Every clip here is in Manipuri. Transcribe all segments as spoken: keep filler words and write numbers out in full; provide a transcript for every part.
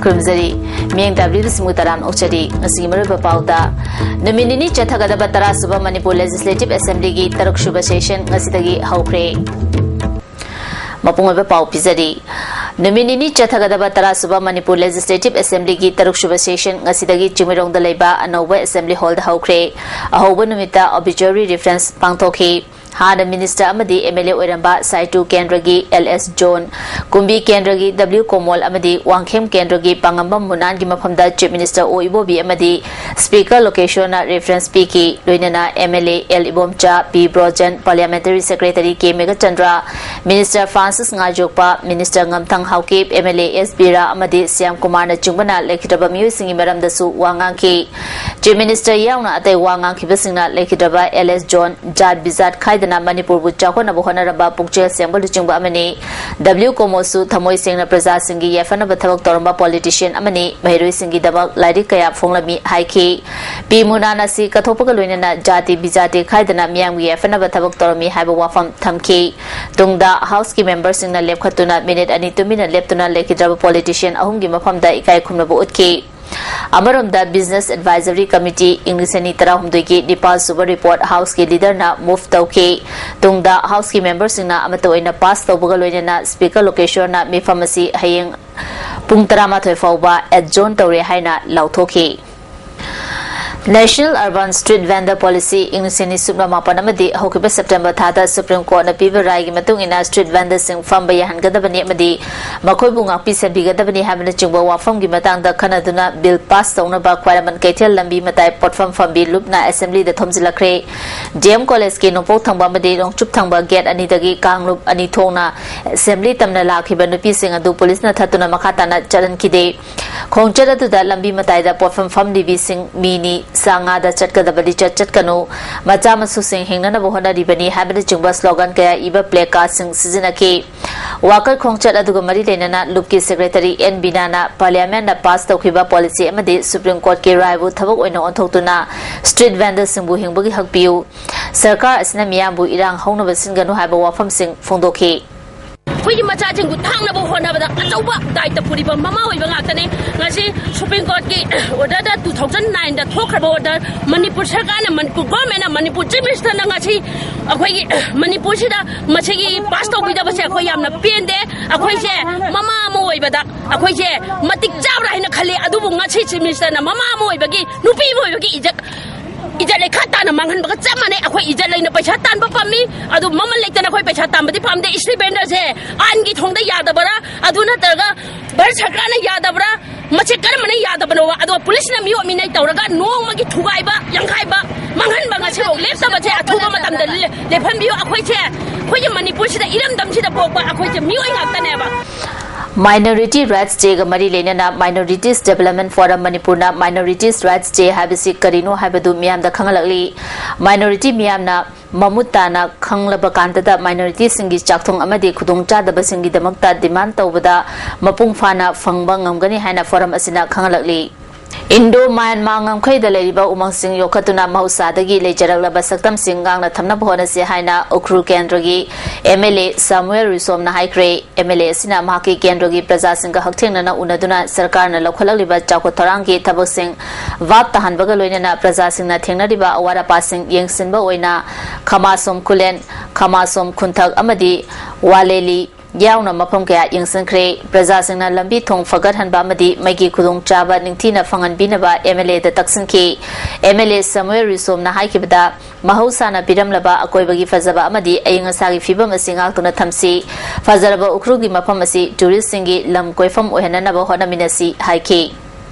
ꯈꯨꯔꯨꯝꯖꯔꯤ꯫ ꯃꯤꯠꯌꯦꯡ ꯇꯥꯕꯤꯔꯤꯕꯁꯤꯡꯕꯨ ꯇꯔꯥꯝꯅ ꯑꯣꯛꯆꯔꯤ꯫ ꯉꯁꯤꯒꯤ ꯃꯔꯨꯑꯣꯏꯕ ꯄꯥꯎꯗ, ꯅꯨꯃꯤꯠ ꯅꯤꯅꯤ ꯆꯠꯊꯒꯗꯕ ꯇꯔꯥ ꯁꯨꯕ ꯃꯅꯤꯄꯨꯔ ꯂꯦꯖꯤꯁꯂꯦꯇꯤꯚ ꯑꯦꯁꯦꯝꯕ꯭ꯂꯤꯒꯤ ꯇꯔꯨꯛ ꯁꯨꯕ ꯁꯦꯁꯟ ꯉꯁꯤꯗꯒꯤ ꯍꯧꯈ꯭ꯔꯦ꯫ ꯃꯄꯨꯡ ꯑꯣꯏꯕ ꯄꯥꯎ ꯄꯤꯖꯔꯤ꯫ ꯅꯨꯃꯤꯠ ꯅꯤꯅꯤ ꯆꯠꯊꯒꯗꯕ ꯇꯔꯥ ꯁꯨꯕ ꯃꯅꯤꯄꯨꯔ ꯂꯦꯖꯤꯁꯂꯦꯇꯤꯚ ꯑꯦꯁꯦꯝꯕ꯭ꯂꯤꯒꯤ ꯇꯔꯨꯛ ꯁꯨꯕ ꯁꯦꯁꯟ ꯉꯁꯤꯗꯒꯤ ꯆꯤꯡꯃꯩꯔꯣꯡꯗ ꯂꯩꯕ ꯑꯅꯧꯕ ꯑꯦꯁꯦꯝꯕ꯭ꯂꯤ ꯍꯣꯜꯗ ꯍꯧꯈ꯭ꯔꯦ꯫ ꯑꯍꯧꯕ ꯅꯨꯃꯤꯠꯇ ꯑꯣꯕꯤꯆ꯭ꯌꯨꯔꯤ ꯔꯤꯐꯔꯦꯟꯁ ꯄꯥꯡꯊꯣꯛꯈꯤ꯫ ꯍꯥꯟꯅ ꯃꯤꯅꯤꯁꯇꯔ ꯑꯃꯗꯤ ꯑꯦꯝ ꯑꯦꯜ ꯑꯦ ꯑꯣꯏꯔꯝꯕ ꯁꯥꯏꯇꯨ ꯀꯦꯟꯗ꯭ꯔꯒꯤ ꯑꯦꯜ ꯑꯦꯁ ꯖꯣꯟ, ꯀꯨꯝꯕꯤ ꯀꯦꯟꯗ꯭ꯔꯒꯤ ꯗꯕ꯭ꯂꯤꯎ ꯀꯣꯃꯣꯜ ꯑꯃꯗꯤ ꯋꯥꯡꯈꯦꯝ ꯀꯦꯟꯗ꯭ꯔꯒꯤ ꯄꯥꯉꯝꯕꯝ ꯃꯨꯅꯥꯟꯒꯤ ꯃꯐꯝꯗ ꯆꯤꯐ ꯃꯤꯅꯤꯁꯇꯔ ꯑꯣ ꯏꯕꯣꯕꯤ ꯑꯃꯗꯤ ꯁ꯭ꯄꯤꯀꯔ ꯂꯣꯀꯦꯁꯣꯔꯅ ꯔꯤꯐꯔꯦꯟꯁ ꯄꯤꯈꯤ꯫ ꯂꯣꯏꯅꯅ M L A L Ibomcha, P Brojen, parliamentary secretary K Meghachandra, minister Francis Ngajokpa, minister ꯉꯝꯊꯪ Haokip, M L A S Bira ꯑꯃꯗꯤ ꯁ꯭ꯌꯥꯝ ꯀꯨꯃꯥꯔꯅꯆꯤꯡꯕꯅ ꯂꯩꯈꯤꯗ꯭ꯔꯕ ꯃꯤꯑꯣꯏꯁꯤꯡꯒꯤ ꯃꯔꯝꯗꯁꯨ ꯋꯥ ꯉꯥꯡꯈꯤ꯫ ꯆꯤꯐ ꯃꯤꯅꯤꯁꯇꯔ ꯌꯥꯎꯅ ꯑꯇꯩ ꯋꯥ ꯉꯥꯡꯈꯤꯕꯁꯤꯡꯅ ꯂꯩꯈꯤꯗ꯭ꯔꯕ ꯑꯦꯜ ꯑꯦꯁ ꯖꯣꯟ, ꯖꯥꯠ ꯕꯤꯖꯥꯠ ꯈꯥꯏꯗꯅ ꯃꯅꯤꯄꯨꯔꯕꯨ ꯆꯥꯎꯈꯠꯅꯕ ꯍꯣꯠꯅꯔꯝꯕ ꯄꯨꯛꯆꯦꯜ ꯁꯦꯡꯕ ꯂꯨꯆꯤꯡꯕ ꯑꯃꯅꯤ꯫ ꯗꯕ꯭ꯂꯤꯎ ꯀꯣꯃꯣꯁꯨ ꯊꯃꯣꯏ ꯁꯦꯡꯅ ꯄ꯭ꯔꯖꯥꯁꯤꯡꯒꯤ ꯌꯥꯏꯐꯅꯕ ꯊꯕꯛ ꯇꯧꯔꯝꯕ ꯄꯣꯂꯤꯇꯤꯁꯤꯌꯟ ꯑꯃꯅꯤ꯫ ꯃꯍꯩꯔꯣꯏꯁꯤꯡꯒꯤꯗꯃꯛ ꯂꯥꯏꯔꯤꯛ ꯀꯌꯥ ꯐꯣꯡꯂꯝꯃꯤ ꯍꯥꯏꯈꯤ꯫ ꯄꯤ ꯃꯨꯅꯥꯟ ꯑꯁꯤ ꯀꯠꯊꯣꯛꯄꯒ ꯂꯣꯏꯅꯅ ꯖꯥꯇꯤ ꯕꯤꯖꯥꯇꯤ ꯈꯥꯏꯗꯅ ꯃꯤꯌꯥꯝꯒꯤ ꯌꯥꯏꯐꯅꯕ ꯊꯕꯛ ꯇꯧꯔꯝꯃꯤ ꯍꯥꯏꯕ ꯋꯥꯐꯝ ꯊꯝꯈꯤ꯫ ꯇꯨꯡꯗ ꯍꯥꯎꯁꯀꯤ ꯃꯦꯝꯕꯔꯁꯤꯡꯅ ꯂꯦꯞꯈꯠꯇꯨꯅ ꯃꯤꯅꯤꯠ ꯑꯅꯤ ꯇꯨꯃꯤꯟꯅ ꯂꯦꯞꯇꯨꯅ ꯂꯩꯈꯤꯗ꯭ꯔꯕ ꯄꯣꯂꯤꯇꯤꯁꯤꯌꯟ ꯑꯍꯨꯝꯒꯤ ꯃꯐꯝꯗ ꯏꯀꯥꯏ ꯈꯨꯝꯅꯕ ꯎꯠꯈꯤ꯫ ꯑꯃꯔꯣꯝꯗ, ꯕꯤꯖꯤꯅꯦꯁ ꯑꯦꯗꯚꯥꯏꯖꯔꯤ ꯀꯃꯤꯇꯤ ꯏꯪ ꯂꯤꯁꯤꯡ ꯑꯅꯤ ꯇꯔꯥꯍꯨꯝꯗꯣꯏꯒꯤ ꯅꯤꯄꯥꯜ ꯁꯨꯕ ꯔꯤꯄꯣꯔꯠ ꯍꯥꯎꯁꯀꯤ ꯂꯤꯗꯔꯅ ꯃꯨꯚ ꯇꯧꯈꯤ꯫ ꯇꯨꯡꯗ ꯍꯥꯎꯁꯀꯤ ꯃꯦꯝꯕꯔꯁꯤꯡꯅ ꯑꯃꯠꯇ ꯑꯣꯏꯅ ꯄꯥꯁ ꯇꯧꯕꯒ ꯂꯣꯏꯅꯅ ꯁ꯭ꯄꯤꯀꯔ ꯂꯣꯀꯦꯁꯣꯔꯅ ꯃꯤꯐꯝ ꯑꯁꯤ ꯍꯌꯦꯡ ꯄꯨꯡ ꯇꯔꯥꯃꯥꯊꯣꯏ ꯐꯥꯎꯕ ꯑꯦꯗꯖꯣꯔꯟ ꯇꯧꯔꯦ ꯍꯥꯏꯅ ꯂꯥꯎꯊꯣꯛꯈꯤ꯫ National Urban Street Vendor Policy ꯏꯪ ꯂꯤꯁꯤꯡ ꯑꯅꯤ ꯁꯨꯞꯅ ꯃꯥꯄꯟ ꯑꯃꯗꯤ ꯍꯧꯈꯤꯕ ꯁꯦꯞꯇꯦꯝꯕꯔ ꯊꯥꯗ ꯁꯨꯄ꯭ꯔꯤꯝ ꯀꯣꯔꯠꯅ ꯄꯤꯕ ꯔꯥꯏꯒꯤ ꯃꯇꯨꯡ ꯏꯟꯅ ꯁ꯭ꯇ꯭ꯔꯤꯠ ꯚꯦꯟꯗꯔꯁꯤꯡ ꯐꯝꯕ ꯌꯥꯍꯟꯒꯗꯕꯅꯤ ꯑꯃꯗꯤ ꯃꯈꯣꯏꯕꯨ ꯉꯥꯛꯄꯤ ꯁꯦꯟꯕꯤꯒꯗꯕꯅꯤ ꯍꯥꯏꯕꯅꯆꯤꯡꯕ ꯋꯥꯐꯝꯒꯤ ꯃꯇꯥꯡꯗ ꯈꯟꯅꯗꯨꯅ ꯕꯤꯜ ꯄꯥꯁ ꯇꯧꯅꯕ ꯈ꯭ꯋꯥꯏꯔꯝꯕꯟ ꯀꯩꯊꯦꯜ ꯂꯝꯕꯤ ꯃꯇꯥꯏ ꯄꯣꯠꯐꯝ ꯐꯝꯕꯤ ꯂꯨꯞꯅ ꯑꯦꯁꯦꯝꯕ꯭ꯂꯤꯗ ꯊꯣꯝꯖꯤꯜꯂꯛꯈ꯭ꯔꯦ꯫ ꯗꯤ ꯑꯦꯝ ꯀꯣꯂꯦꯖꯀꯤ ꯅꯣꯡꯄꯣꯛ ꯊꯪꯕ ꯑꯃꯗꯤ ꯅꯣꯡꯆꯨꯞ ꯊꯪꯕ ꯒꯦꯠ ꯑꯅꯤꯗꯒꯤ ꯀꯥꯡꯂꯨꯞ ꯑꯅꯤ ꯊꯣꯛꯅ ꯑꯦꯁꯦꯝꯕ꯭ꯂꯤ ꯇꯝꯅ ꯂꯥꯛꯈꯤꯕ ꯅꯨꯄꯤꯁꯤꯡ ꯑꯗꯨ ꯄꯨꯂꯤꯁꯅ ꯊꯠꯇꯨꯅ ꯃꯈꯥ ꯇꯥꯅ ꯆꯠꯍꯟꯈꯤꯗꯦ꯫ ꯈꯣꯡꯆꯠ ꯑꯗꯨꯗ ꯂꯝꯕꯤ ꯃꯇꯥꯏꯗ ꯄꯣꯠꯐꯝ ꯐꯝꯂꯤꯕꯤꯁꯤꯡ ꯃꯤꯅꯤ, ꯆꯥ ꯉꯥꯗ ꯆꯠꯀꯗꯕ ꯂꯤꯆꯠ ꯆꯠꯀꯅꯨ, ꯃꯆꯥ ꯃꯁꯨꯁꯤꯡ ꯍꯤꯡꯅꯅꯕ ꯍꯣꯠꯅꯔꯤꯕꯅꯤ ꯍꯥꯏꯕꯅꯆꯤꯡꯕ ꯁ꯭ꯂꯣꯒꯟ ꯀꯌꯥ ꯏꯕ ꯄ꯭ꯂꯦ ꯀꯥꯔꯗꯁꯤꯡ ꯁꯤꯖꯤꯟꯅꯈꯤ꯫ ꯋꯥꯀꯠ ꯈꯣꯡꯆꯠ ꯑꯗꯨꯒ ꯃꯔꯤ ꯂꯩꯅꯅ ꯂꯨꯞꯀꯤ ꯁꯦꯀ꯭ꯔꯦꯇꯔꯤ ꯑꯦꯟ ꯕꯤꯅꯥꯅ ꯄꯥꯔꯂꯤꯌꯥꯃꯦꯟꯠꯅ ꯄꯥꯁ ꯇꯧꯈꯤꯕ ꯄꯣꯂꯤꯁꯤ ꯑꯃꯗꯤ ꯁꯨꯄ꯭ꯔꯤꯝ ꯀꯣꯔꯠꯀꯤ ꯔꯥꯏꯕꯨ ꯊꯕꯛ ꯑꯣꯏꯅ ꯑꯣꯟꯊꯣꯛꯇꯨꯅ ꯁ꯭ꯇ꯭ꯔꯤꯠ ꯚꯦꯟꯗꯔꯁꯤꯡꯕꯨ ꯍꯤꯡꯕꯒꯤ ꯍꯛ ꯄꯤꯌꯨ, ꯁꯔꯀꯥꯔ ꯑꯁꯤꯅ ꯃꯤꯌꯥꯝꯕꯨ ꯏꯔꯥꯡ ꯍꯧꯅꯕ ꯁꯤꯟꯒꯅꯨ ꯍꯥꯏꯕ ꯋꯥꯐꯝꯁꯤꯡ ꯐꯣꯡꯗꯣꯛꯈꯤ꯫ ꯑꯩꯈꯣꯏꯒꯤ ꯃꯆꯥꯁꯤꯡꯕꯨ ꯊꯥꯡꯅꯕ ꯍꯣꯠꯅꯕꯗ ꯑꯆꯧꯕ ꯗꯥꯏꯇ ꯄꯨꯔꯤꯕ ꯃꯃꯥ ꯑꯣꯏꯕ ꯉꯥꯛꯇꯅꯤ꯫ ꯉꯁꯤ ꯁꯨꯄ꯭ꯔꯤꯝ ꯀꯣꯔꯠꯀꯤ ꯑꯣꯔꯗꯔꯗ, ꯇꯨ ꯊꯥꯎꯖꯟ ꯅꯥꯏꯟꯗ ꯊꯣꯛꯈ꯭ꯔꯕ ꯑꯣꯔꯗꯔ, ꯃꯅꯤꯄꯨꯔ ꯁꯔꯀꯥꯔꯅ, ꯃꯅꯤꯄꯨꯔ ꯒꯣꯔꯃꯦꯟꯅ, ꯃꯅꯤꯄꯨꯔ ꯆꯤꯐ ꯃꯤꯅꯤꯁꯇꯔꯅ ꯉꯁꯤ ꯑꯩꯈꯣꯏꯒꯤ ꯃꯅꯤꯄꯨꯔꯁꯤꯗ ꯃꯁꯤꯒꯤ ꯄꯥꯁ ꯇꯧꯕꯤꯗꯕꯁꯦ ꯑꯩꯈꯣꯏ ꯌꯥꯝꯅ ꯄꯦꯟꯗꯦ꯫ ꯑꯩꯈꯣꯏꯁꯦ ꯃꯃꯥ ꯑꯃ ꯑꯣꯏꯕꯗ ꯑꯩꯈꯣꯏꯁꯦ ꯃꯇꯤꯛ ꯆꯥꯕ꯭ꯔꯥ ꯍꯥꯏꯅ ꯈꯜꯂꯤ꯫ ꯑꯗꯨꯕꯨ ꯉꯁꯤ ꯆꯤꯐ ꯃꯤꯅꯤꯁꯇꯔꯅ ꯃꯃꯥ ꯑꯃ ꯑꯣꯏꯕꯒꯤ, ꯅꯨꯄꯤ ꯑꯃ ꯑꯣꯏꯕꯒꯤ ꯏꯖꯠ, ꯏꯖꯠ ꯂꯩꯈꯥ ꯇꯥꯅ ꯃꯥꯡꯍꯟꯕꯒ ꯆꯞ ꯃꯥꯟꯅꯩ꯫ ꯑꯩꯈꯣꯏ ꯏꯖꯠ ꯂꯩꯅ ꯄꯩꯁꯥ ꯇꯥꯟꯕ ꯄꯥꯝꯃꯤ, ꯑꯗꯨ ꯃꯃꯜ ꯂꯩꯇꯅ ꯑꯩꯈꯣꯏ ꯄꯩꯁꯥ ꯇꯥꯟꯕꯗꯤ ꯄꯥꯝꯗꯦ꯫ ꯏꯁꯇ꯭ꯔꯤꯠ ꯚꯦꯟꯗꯔꯁꯦ ꯑꯥꯏꯟꯒꯤ ꯊꯣꯡꯗ ꯌꯥꯗꯕ꯭ꯔꯥ, ꯑꯗꯨ ꯅꯠꯇ꯭ꯔꯒ ꯚꯥꯔꯠ ꯁꯔꯀꯥꯔꯅ ꯌꯥꯗꯕ꯭ꯔꯥ, ꯃꯁꯤ ꯀꯔꯝꯕꯅ ꯌꯥꯗꯕꯅꯣꯕ? ꯑꯗꯣ ꯄꯨꯂꯤꯁꯅ ꯃꯤꯑꯣꯠ ꯃꯤꯅꯩ ꯇꯧꯔꯒ ꯅꯣꯡꯃꯒꯤ ꯊꯨꯒꯥꯏꯕ, ꯌꯥꯡꯈꯥꯏꯕ, ꯃꯥꯡꯍꯟꯕ ꯉꯁꯤꯐꯥꯎ ꯂꯦꯞꯇꯕꯁꯦ ꯑꯊꯨꯕ ꯃꯇꯝꯗ ꯂꯦ-, ꯂꯦꯞꯍꯟꯕꯤꯌꯨ꯫ ꯑꯩꯈꯣꯏꯁꯦ, ꯑꯩꯈꯣꯏꯒꯤ ꯃꯅꯤꯄꯨꯔꯁꯤꯗ, ꯏꯔꯝꯗꯝꯁꯤꯗ ꯄꯣꯛꯄ ꯑꯩꯈꯣꯏꯁꯦ ꯃꯤꯑꯣꯏ ꯉꯥꯛꯇꯅꯦꯕ꯫ Minority Rights Dayꯒ ꯃꯔꯤ ꯂꯩꯅꯅ Minorities Development Forum ꯃꯅꯤꯄꯨꯔꯅ Minorities Rights Day ꯍꯥꯏꯕꯁꯤ ꯀꯔꯤꯅꯣ ꯍꯥꯏꯕꯗꯨ ꯃꯤꯌꯥꯝꯗ ꯈꯪꯍꯜꯂꯛꯂꯤ꯫ Minority ꯃꯤꯌꯥꯝꯅ ꯃꯃꯨꯠ ꯇꯥꯅ ꯈꯪꯂꯕ ꯀꯥꯟꯗꯗ minorityꯁꯤꯡꯒꯤ ꯆꯥꯛꯊꯣꯡ ꯑꯃꯗꯤ ꯈꯨꯗꯣꯡꯆꯥꯗꯕꯁꯤꯡꯒꯤꯗꯃꯛꯇ demand ꯇꯧꯕꯗ ꯃꯄꯨꯡ ꯐꯥꯅ ꯐꯪꯕ ꯉꯝꯒꯅꯤ ꯍꯥꯏꯅ forum ꯑꯁꯤꯅ ꯈꯪꯍꯜꯂꯛꯂꯤ꯫ ꯏꯟꯗꯣ ꯃ꯭ꯌꯥꯟꯃꯥꯔ ꯉꯝꯈꯩꯗ ꯂꯩꯔꯤꯕ ꯎꯃꯪꯁꯤꯡ ꯌꯣꯛꯈꯠꯇꯨꯅ ꯃꯍꯧꯁꯥꯗꯒꯤ ꯂꯩꯖꯔꯛꯂꯕ ꯁꯛꯇꯝꯁꯤꯡ ꯉꯥꯛꯅ ꯊꯝꯅꯕ ꯍꯣꯠꯅꯁꯤ ꯍꯥꯏꯅ ꯎꯈ꯭ꯔꯨꯜ ꯀꯦꯟꯗ꯭ꯔꯒꯤ MLA ꯁꯥꯃꯨꯑꯦꯜ ꯔꯤꯁꯣꯝꯅ ꯍꯥꯏꯈ꯭ꯔꯦ꯫ MLA ꯑꯁꯤꯅ ꯃꯍꯥꯛꯀꯤ ꯀꯦꯟꯗ꯭ꯔꯒꯤ ꯄ꯭ꯔꯖꯥꯁꯤꯡꯒ ꯍꯛꯊꯦꯡꯅꯅ ꯎꯅꯗꯨꯅ ꯁꯔꯀꯥꯔꯅ ꯂꯧꯈꯠꯂꯛꯂꯤꯕ ꯆꯥꯎꯈꯠ ꯊꯧꯔꯥꯡꯒꯤ ꯊꯕꯛꯁꯤꯡ ꯚꯥꯞ ꯇꯥꯍꯟꯕꯒ ꯂꯣꯏꯅꯅ ꯄ꯭ꯔꯖꯥꯁꯤꯡꯅ ꯊꯦꯡꯅꯔꯤꯕ ꯑꯋꯥꯠ ꯑꯄꯥꯁꯤꯡ ꯌꯦꯡꯁꯤꯟꯕ ꯑꯣꯏꯅ ꯈꯃꯥꯁꯣꯝ ꯈꯨꯂꯦꯟ, ꯈꯃꯥꯁꯣꯝ ꯈꯨꯟꯊꯛ ꯑꯃꯗꯤ ꯋꯥꯂꯦꯂꯤ ꯌꯥꯎꯅ ꯃꯐꯝ ꯀꯌꯥ ꯌꯦꯡꯁꯤꯟꯈ꯭ꯔꯦ꯫ ꯄ꯭ꯔꯖꯥꯁꯤꯡꯅ ꯂꯝꯕꯤ ꯊꯣꯡ ꯐꯒꯠꯍꯟꯕ ꯑꯃꯗꯤ ꯃꯩꯒꯤ ꯈꯨꯗꯣꯡꯆꯥꯕ ꯅꯤꯡꯊꯤꯅ ꯐꯪꯍꯟꯕꯤꯅꯕ MLAꯗ ꯇꯛꯁꯤꯟꯈꯤ꯫ MLA ꯁꯥꯃꯨꯑꯦꯜ ꯔꯤꯁꯣꯝꯅ ꯍꯥꯏꯈꯤꯕꯗ, ꯃꯍꯧꯁꯥꯅ ꯄꯤꯔꯝꯂꯕ ꯑꯀꯣꯏꯕꯒꯤ ꯐꯖꯕ ꯑꯃꯗꯤ ꯑꯏꯪ ꯑꯁꯥꯒꯤ ꯐꯤꯕꯝ ꯑꯁꯤ ꯉꯥꯛꯇꯨꯅ ꯊꯝꯁꯤ꯫ ꯐꯖꯔꯕ ꯎꯈ꯭ꯔꯨꯜꯒꯤ ꯃꯐꯝ ꯑꯁꯤ touristꯁꯤꯡꯒꯤ ꯂꯝ ꯀꯣꯏꯐꯝ ꯑꯣꯏꯍꯟꯅꯅꯕ ꯍꯣꯠꯅꯃꯤꯟꯅꯁꯤ ꯍꯥꯏꯈꯤ꯫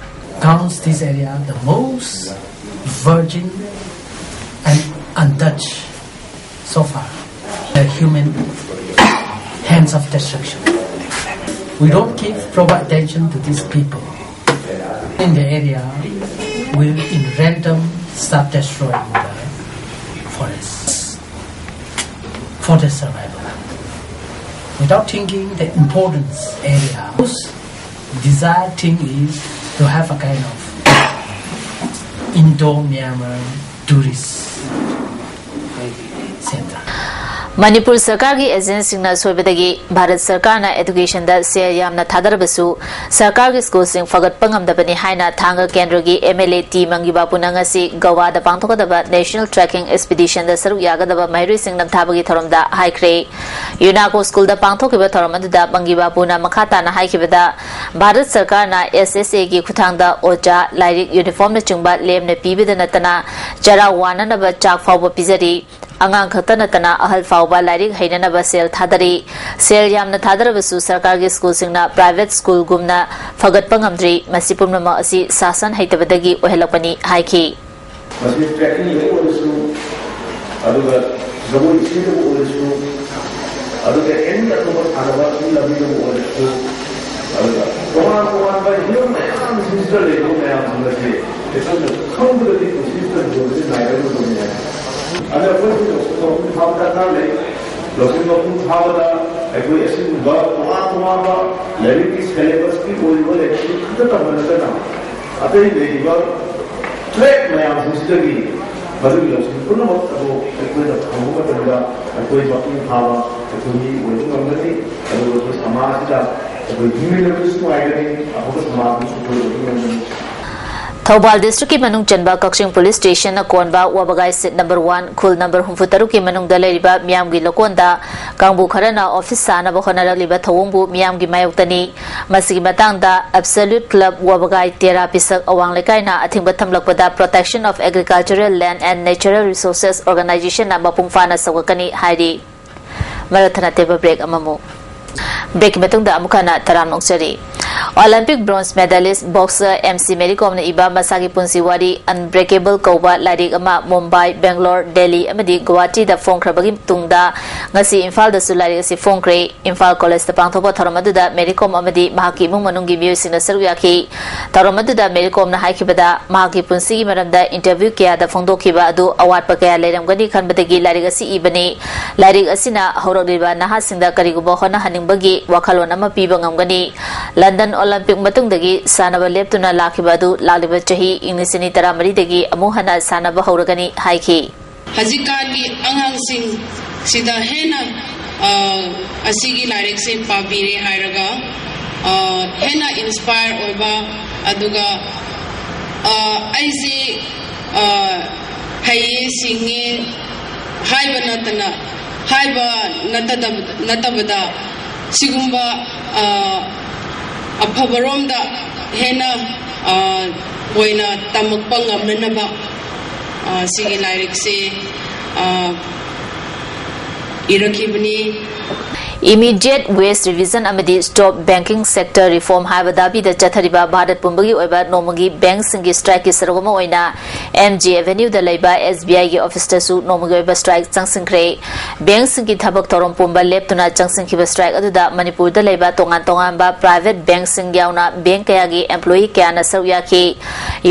Counts this area the most virgin and untouched so far. The human hands of destruction. We don't give proper attention to these people. In the area will in random start destroying the forests for their survival. Without thinking the importance area, whose desired thing is to have a kind of Indo-Myanmar tourist center. Manipur ꯁꯔꯀꯥꯔꯒꯤ ꯑꯦꯖꯦꯟꯁꯤꯡꯅ ꯁꯣꯏꯕꯗꯒꯤ ꯚꯥꯔꯠ ꯁꯔꯀꯥꯔꯅ ꯑꯦꯗꯨꯀꯦꯁꯟꯗ ꯁꯦꯜ ꯌꯥꯝꯅ ꯊꯥꯗꯔꯕꯁꯨ ꯁꯔꯀꯥꯔꯒꯤ ꯁ꯭ꯀꯨꯜꯁꯤꯡ ꯐꯒꯠꯄ ꯉꯝꯗꯕꯅꯤ ꯍꯥꯏꯅ ꯊꯥꯡꯒ ꯀꯦꯟꯗ꯭ꯔꯒꯤ ꯑꯦꯝ ꯑꯦꯜ ꯑꯦ ꯇꯤ ꯃꯪꯒꯤ ꯕꯥꯄꯨꯅ ꯉꯁꯤ ꯒꯋꯥꯗ ꯄꯥꯡꯊꯣꯛꯀꯗꯕ ꯅꯦꯁꯅꯦꯜ ꯇ꯭ꯔꯦꯀꯤꯡ ꯑꯦꯛꯁꯄꯤꯗꯤꯁꯟꯗ ꯁꯔꯨꯛ ꯌꯥꯒꯗꯕ ꯃꯍꯩꯔꯣꯏꯁꯤꯡ ꯅꯝꯊꯥꯕꯒꯤ ꯊꯧꯔꯝꯗ ꯍꯥꯏꯈ꯭ꯔꯦ꯫ ꯌꯨꯅꯥꯀꯣ ꯁ꯭ꯀꯨꯜꯗ ꯄꯥꯡꯊꯣꯛꯈꯤꯕ ꯊꯧꯔꯝ ꯑꯗꯨꯗ ꯃꯪꯒꯤ ꯕꯥꯄꯨꯅ ꯃꯈꯥ ꯇꯥꯅ ꯍꯥꯏꯈꯤꯕꯗ, ꯚꯥꯔꯠ ꯁꯔꯀꯥꯔꯅ ꯑꯦꯁ ꯑꯦꯁ ꯑꯦꯒꯤ ꯈꯨꯠꯊꯥꯡꯗ ꯑꯣꯖꯥ, ꯂꯥꯏꯔꯤꯛ, ꯌꯨꯅꯤꯐꯣꯔꯝꯅꯆꯤꯡꯕ ꯂꯦꯝꯅ ꯄꯤꯕꯗ ꯅꯠꯇꯅ ꯆꯔꯥ ꯋꯥꯅꯅꯕ ꯆꯥꯛ ꯐꯥꯎꯕ ꯄꯤꯖꯔꯤ꯫ ꯑꯉꯥꯡ ꯈꯛꯇ ꯅꯠꯇꯅ ꯑꯍꯜ ꯐꯥꯎꯕ ꯂꯥꯏꯔꯤꯛ ꯍꯩꯅꯅꯕ ꯁꯦꯜ ꯊꯥꯗꯔꯤ꯫ ꯁꯦꯜ ꯌꯥꯝꯅ ꯊꯥꯗꯔꯕꯁꯨ ꯁꯔꯀꯥꯔꯒꯤ ꯁ꯭ꯀꯨꯜꯁꯤꯡꯅ ꯄ꯭ꯔꯥꯏꯚꯦꯠ ꯁ꯭ꯀꯨꯜꯒꯨꯝꯅ ꯐꯒꯠꯄ ꯉꯝꯗ꯭ꯔꯤ꯫ ꯃꯁꯤ ꯄꯨꯝꯅꯃꯛ ꯑꯁꯤ ꯁꯥꯁꯟ ꯍꯩꯇꯕꯗꯒꯤ ꯑꯣꯏꯍꯜꯂꯛꯄꯅꯤ ꯍꯥꯏꯈꯤ꯫ ꯃꯁꯤ ꯇ꯭ꯔꯦꯀꯤꯡꯗꯕꯨ ꯑꯣꯏꯔꯁꯨ, ꯑꯗꯨꯒ ꯖꯒꯣꯏ ꯏꯁꯩꯗꯕꯨ ꯑꯣꯏꯔꯁꯨ, ꯑꯗꯨꯒ ꯑꯦꯅꯤ ꯑꯇꯣꯞꯄ ꯁꯥꯟꯅꯕꯒꯤ ꯂꯝꯕꯤꯗꯕꯨ ꯑꯣꯏꯔꯁꯨ, ꯑꯗꯨꯒ ꯇꯣꯉꯥꯟ ꯇꯣꯉꯥꯟꯕ ꯍꯤꯔꯝ ꯃꯌꯥꯝꯁꯤꯡꯁꯤꯗ ꯂꯩꯔꯤꯕ ꯃꯌꯥꯝꯁꯤꯡ ꯑꯁꯤ ꯑꯩꯈꯣꯏꯅ ꯈꯪꯕꯗꯗꯤ ꯄꯨꯟꯁꯤꯁꯤꯗ ꯂꯣꯏꯕꯗꯤ ꯅꯥꯏꯔꯔꯣꯏꯗꯕꯅꯤ ꯍꯥꯏ꯫ ꯑꯗ ꯑꯩꯈꯣꯏꯁꯨ ꯂꯧꯁꯤꯡ ꯃꯄꯨꯡ ꯐꯥꯕ ꯗꯔꯀꯥꯔ ꯂꯩ꯫ ꯂꯧꯁꯤꯡ ꯃꯄꯨꯡ ꯐꯥꯕꯗ ꯑꯩꯈꯣꯏ ꯑꯁꯤꯒꯨꯝꯕ ꯇꯣꯉꯥꯟ ꯇꯣꯉꯥꯟꯕ ꯂꯥꯏꯔꯤꯛꯀꯤ ꯁꯦꯂꯦꯕꯁꯀꯤ ꯑꯣꯏꯔꯤꯕ ꯂꯥꯏꯔꯤꯛꯁꯤꯡ ꯈꯛꯇ ꯇꯝꯕ ꯅꯠꯇꯅ ꯑꯇꯩ ꯂꯩꯔꯤꯕ ꯇ꯭ꯔꯦꯛ ꯃꯌꯥꯝꯁꯤꯡꯁꯤꯗꯒꯤ ꯃꯗꯨꯒꯤ ꯂꯧꯁꯤꯡ ꯄꯨꯝꯅꯃꯛ ꯑꯗꯨ ꯑꯩꯈꯣꯏꯅ ꯐꯪꯕ ꯃꯇꯝꯗ ꯑꯩꯈꯣꯏ ꯃꯄꯨꯡ ꯐꯥꯕ ꯑꯩꯈꯣꯏ ꯃꯤ ꯑꯣꯏꯕ ꯉꯝꯒꯅꯤ꯫ ꯑꯗꯨꯒ ꯑꯩꯈꯣꯏ ꯁꯃꯥꯖꯁꯤꯗ ꯑꯩꯈꯣꯏ ꯍꯤꯡꯃꯤꯟꯅꯕꯗꯁꯨ ꯅꯨꯡꯉꯥꯏꯒꯅꯤ, ꯑꯐꯕ ꯁꯃꯥꯖ ꯑꯃꯁꯨ ꯑꯩꯈꯣꯏ ꯑꯣꯏꯕ ꯉꯝꯒꯅꯤ꯫ ꯊꯧꯕꯥꯜ ꯗꯤꯁꯇ꯭ꯔꯤꯛꯀꯤ ꯃꯅꯨꯡ ꯆꯟꯕ ꯀꯛꯆꯤꯡ ꯄꯨꯂꯤꯁ ꯁ꯭ꯇꯦꯁꯟꯅ ꯀꯣꯟꯕ ꯋꯥꯕꯒꯥꯏ ꯁꯤꯠ ꯅꯝꯕꯔ ꯋꯥꯟ, ꯈꯨꯜ ꯅꯝꯕꯔ ꯍꯨꯝꯐꯨ ꯇꯔꯨꯛꯀꯤ ꯃꯅꯨꯡꯗ ꯂꯩꯔꯤꯕ ꯃꯤꯌꯥꯝꯒꯤ ꯂꯧꯀꯣꯟꯗ ꯀꯥꯡꯕꯨ ꯈꯔꯅ ꯑꯣꯐꯤꯁ ꯁꯥꯅꯕ ꯍꯣꯠꯅꯔꯛꯂꯤꯕ ꯊꯧꯑꯣꯡꯕꯨ ꯃꯤꯌꯥꯝꯒꯤ ꯃꯥꯌꯣꯛꯇꯅꯤ꯫ ꯃꯁꯤꯒꯤ ꯃꯇꯥꯡꯗ ꯑꯦꯕꯁꯣꯂꯨꯠ ꯀ꯭ꯂꯕ ꯋꯥꯕꯒꯥꯏ ꯇꯦꯔꯥ ꯄꯤꯁꯛ ꯑꯋꯥꯡ ꯂꯩꯀꯥꯏꯅ ꯑꯊꯤꯡꯕ ꯊꯝꯂꯛꯄꯗ Protection of Agricultural Land and Natural Resources Organizationꯅ ꯃꯄꯨꯡ ꯐꯥꯅ ꯁꯧꯒꯠꯀꯅꯤ ꯍꯥꯏꯔꯤ꯫ ꯃꯔꯛ ꯊꯠꯅ ꯇꯦꯕꯜ ꯕ꯭ꯔꯦꯛ ꯑꯃꯃꯨꯛ꯫ ꯕ꯭ꯔꯦꯛꯀꯤ ꯃꯇꯨꯡꯗ ꯑꯃꯨꯛ ꯍꯟꯅ ꯇꯔꯥꯝꯅ ꯑꯣꯛꯆꯔꯤ꯫ Olympic bronze medalist boxer M C Mary ꯀꯣꯝꯅ ꯏꯕ ꯃꯁꯥꯒꯤ ꯄꯨꯟꯁꯤ ꯋꯥꯔꯤ ꯑꯟꯕ꯭ꯔꯦꯀꯦꯕꯜ ꯀꯧꯕ ꯂꯥꯏꯔꯤꯛ ꯑꯃ ꯃꯨꯝꯕꯥꯏ, ꯕꯦꯡꯒ꯭ꯂꯣꯔ, ꯗꯦꯜꯂꯤ ꯑꯃꯗꯤ ꯒꯨꯋꯥꯍꯥꯇꯤꯗ ꯐꯣꯡꯈ꯭ꯔꯕꯒꯤ ꯇꯨꯡꯗ ꯉꯁꯤ ꯏꯝꯐꯥꯜꯗꯁꯨ ꯂꯥꯏꯔꯤꯛ ꯑꯁꯤ ꯐꯣꯡꯈ꯭ꯔꯦ꯫ ꯏꯝꯐꯥꯜ ꯀꯣꯂꯦꯖꯇ ꯄꯥꯡꯊꯣꯛꯄ ꯊꯧꯔꯝ ꯑꯗꯨꯗ ꯃꯦꯔꯤ ꯀꯣꯝ ꯑꯃꯗꯤ ꯃꯍꯥꯛꯀꯤ ꯏꯃꯨꯡ ꯃꯅꯨꯡꯒꯤ ꯃꯤꯑꯣꯏꯁꯤꯡꯅ ꯁꯔꯨꯛ ꯌꯥꯈꯤ꯫ ꯊꯧꯔꯝ ꯑꯗꯨꯗ ꯃꯦꯔꯤ ꯀꯣꯝꯅ ꯍꯥꯏꯈꯤꯕꯗ, ꯃꯍꯥꯛꯀꯤ ꯄꯨꯟꯁꯤꯒꯤ ꯃꯔꯝꯗ ꯏꯟꯇꯔꯚ꯭ꯌꯨ ꯀꯌꯥꯗ ꯐꯣꯡꯗꯣꯛꯈꯤꯕ ꯑꯗꯨ ꯑꯋꯥꯠꯄ ꯀꯌꯥ ꯂꯩꯔꯝꯒꯅꯤ ꯈꯟꯕꯗꯒꯤ ꯂꯥꯏꯔꯤꯛ ꯑꯁꯤ ꯏꯕꯅꯤ꯫ ꯂꯥꯏꯔꯤꯛ ꯑꯁꯤꯅ ꯍꯧꯔꯛꯂꯤꯕ ꯅꯍꯥꯁꯤꯡꯗ ꯀꯔꯤꯒꯨꯝꯕ ꯍꯣꯠꯅꯍꯟꯅꯤꯡꯕꯒꯤ ꯋꯥꯈꯜꯂꯣꯟ ꯑꯃ ꯄꯤꯕ ꯉꯝꯒꯅꯤ꯫ ꯂꯟꯗꯟ ꯑꯣꯂꯦꯝꯄꯤꯛ ꯃꯇꯨꯡꯗꯒꯤ ꯁꯥꯟꯅꯕ ꯂꯦꯞꯇꯨꯅ ꯂꯥꯛꯈꯤꯕ ꯑꯗꯨ ꯂꯥꯛꯂꯤꯕ ꯆꯍꯤ ꯏꯪ ꯂꯤꯁꯤꯡ ꯑꯅꯤ ꯇꯔꯥꯃꯔꯤꯗꯒꯤ ꯑꯃꯨꯛ ꯍꯟꯅ ꯁꯥꯟꯅꯕ ꯍꯧꯔꯒꯅꯤ ꯍꯥꯏꯈꯤ꯫ ꯍꯧꯖꯤꯛꯀꯥꯟꯒꯤ ꯑꯉꯥꯡꯁꯤꯡ ꯁꯤꯗ ꯍꯦꯟꯅ ꯑ, ꯑꯁꯤꯒꯤ ꯂꯥꯏꯔꯤꯛꯁꯦ ꯄꯥꯕꯤꯔꯦ ꯍꯥꯏꯔꯒ ꯑ, ꯍꯦꯟꯅ ꯏꯟꯁꯄꯥꯌꯔ ꯑꯣꯏꯕ, ꯑꯗꯨꯒ ꯑ, ꯑꯩꯁꯦ ꯑ, ꯍꯩꯌꯦ, ꯁꯤꯡꯉꯦ ꯍꯥꯏꯕ ꯅꯠꯇꯅ, ꯍꯥꯏꯕ ꯅꯠꯇꯗꯕ- ꯅꯠꯇꯕꯗ ꯁꯤꯒꯨꯝꯕ ꯑ, ꯑꯐꯕꯔꯣꯝꯗ ꯍꯦꯟꯅ ꯑ, ꯑꯣꯏꯅ ꯇꯝꯃꯛꯄ ꯉꯝꯅꯅꯕ ꯑ, ꯁꯤꯒꯤ ꯂꯥꯏꯔꯤꯛꯁꯦ ꯑ, ꯏꯔꯛꯈꯤꯕꯅꯤ꯫ Immediate Wage Revision ꯑꯃꯗꯤ Stop Banking Sector Reform ꯍꯥꯏꯕ ꯗꯥꯕꯤꯗ ꯆꯠꯊꯔꯤꯕ ꯚꯥꯔꯠ ꯄꯨꯝꯕꯒꯤ ꯑꯣꯏꯕ ꯅꯣꯡꯃꯒꯤ ꯕꯦꯡꯁꯤꯡꯒꯤ ꯁ꯭ꯇ꯭ꯔꯥꯏꯛꯀꯤ ꯁꯔꯨꯛ ꯑꯃ ꯑꯣꯏꯅ ꯑꯦꯝ ꯖꯤ ꯑꯦꯚꯦꯅ꯭ꯌꯨꯗ ꯂꯩꯕ ꯑꯦꯁ ꯕꯤ ꯑꯥꯏꯒꯤ ꯑꯣꯐꯤꯁꯇꯁꯨ ꯅꯣꯡꯃꯒꯤ ꯑꯣꯏꯕ ꯁ꯭ꯇ꯭ꯔꯥꯏꯛ ꯆꯪꯁꯤꯟꯈ꯭ꯔꯦ꯫ ꯕꯦꯡꯁꯤꯡꯒꯤ ꯊꯕꯛ ꯊꯧꯔꯝ ꯄꯨꯝꯕ ꯂꯦꯞꯇꯨꯅ ꯆꯪꯁꯤꯟꯈꯤꯕ ꯁ꯭ꯇ꯭ꯔꯥꯏꯛ ꯑꯗꯨꯗ ꯃꯅꯤꯄꯨꯔꯗ ꯂꯩꯕ ꯇꯣꯉꯥꯟ ꯇꯣꯉꯥꯟꯕ ꯄ꯭ꯔꯥꯏꯚꯦꯠ ꯕꯦꯡꯁꯤꯡ ꯌꯥꯎꯅ ꯕꯦꯡ ꯀꯌꯥꯒꯤ ꯑꯦꯝꯄ꯭ꯂꯣꯌꯤ ꯀꯌꯥꯅ ꯁꯔꯨꯛ ꯌꯥꯈꯤ꯫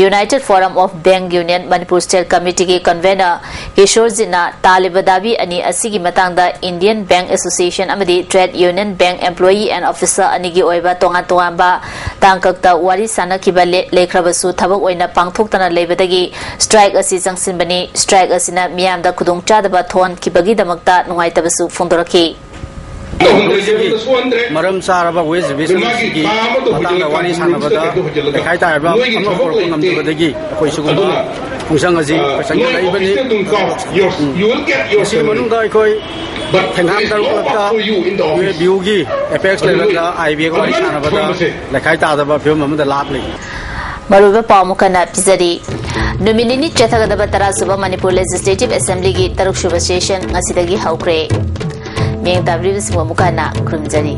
United Forum of Bank Union Manipur State Committeeꯒꯤ ꯀꯟꯚꯦꯅꯔ ꯀꯤꯁꯣꯔꯖꯤꯠꯅ ꯇꯥꯜꯂꯤꯕ ꯗꯥꯕꯤ ꯑꯅꯤ ꯑꯁꯤꯒꯤ ꯃꯇꯥꯡꯗ Indian Bank Association ꯑꯃꯗꯤ Trade Union Bank Employee and Officer ꯑꯅꯤꯒꯤ ꯑꯣꯏꯕ ꯇꯣꯉꯥꯟ ꯇꯣꯉꯥꯟꯕ ꯇꯥꯡꯀꯛꯇ ꯋꯥꯔꯤ ꯁꯥꯟꯅꯈꯤꯕ ꯂꯦ- ꯂꯩꯈ꯭ꯔꯕꯁꯨ ꯊꯕꯛ ꯑꯣꯏꯅ ꯄꯥꯡꯊꯣꯛꯇꯅ ꯂꯩꯕꯗꯒꯤ ꯁ꯭ꯇ꯭ꯔꯥꯏꯛ ꯑꯁꯤ ꯆꯪꯁꯤꯟꯕꯅꯤ꯫ ꯁ꯭ꯇ꯭ꯔꯥꯏꯛ ꯑꯁꯤꯅ ꯃꯤꯌꯥꯝꯗ ꯈꯨꯗꯣꯡꯆꯥꯗꯕ ꯊꯣꯛꯍꯟꯈꯤꯕꯒꯤꯗꯃꯛꯇ ꯅꯨꯡꯉꯥꯏꯇꯕꯁꯨ ꯐꯣꯡꯗꯣꯔꯛꯈꯤ꯫ ꯃꯔꯝ ꯆꯥꯔꯕ ꯋꯦꯖ ꯔꯤꯚꯤꯖꯟ ꯑꯁꯤꯒꯤ ꯃꯇꯥꯡꯗ ꯋꯥꯔꯤ ꯁꯥꯟꯅꯕꯗ ꯂꯩꯈꯥꯏ ꯇꯥꯔꯕ ꯑꯃ ꯄꯨꯔꯛꯄ ꯉꯝꯗꯕꯗꯒꯤ ꯑꯩꯈꯣꯏ ꯁꯤꯒꯨꯝꯕ ꯈꯣꯡꯖꯪ ꯑꯁꯤ ꯆꯪꯁꯤꯜꯂꯛꯏꯕꯅꯤ꯫ ꯃꯁꯤꯒꯤ ꯃꯅꯨꯡꯗ ꯑꯩꯈꯣꯏ ꯊꯦꯡꯒꯥꯝ ꯇꯔꯨꯛꯂꯛꯇ ꯌꯨ ꯑꯦ ꯕꯤ ꯌꯨꯒꯤ ꯑꯦꯄꯦꯛꯁ ꯂꯦꯚꯦꯜꯗ ꯑꯥꯏ ꯕꯤ ꯑꯦꯒ ꯋꯥꯔꯤ ꯁꯥꯟꯅꯕꯗ ꯂꯩꯈꯥꯏ ꯇꯥꯗꯕ ꯐꯤꯕꯝ ꯑꯃꯗ ꯂꯥꯛꯂꯤ꯫ ꯃꯔꯨꯑꯣꯏꯕ ꯄꯥꯎ ꯑꯃꯨꯛ ꯍꯟꯅ ꯄꯤꯖꯔꯤ꯫ ꯅꯨꯃꯤꯠ ꯅꯤꯅꯤ ꯆꯠꯊꯒꯗꯕ ꯇꯔꯥ ꯁꯨꯕ ꯃꯅꯤꯄꯨꯔ ꯂꯦꯖꯤꯁꯂꯦꯇꯤꯚ ꯑꯦꯁꯦꯝꯕ꯭ꯂꯤꯒꯤ ꯇꯔꯨꯛ ꯁꯨꯕ ꯁꯦꯁꯟ ꯉꯁꯤꯗꯒꯤ ꯍꯧꯈ꯭ꯔꯦ꯫ ꯃꯤꯠꯌꯦꯡ ꯇꯥꯕꯤꯔꯤꯕꯁꯤꯡꯕꯨ ꯑꯃꯨꯛ ꯍꯟꯅ ꯈꯨꯔꯨꯝꯖꯔꯤ꯫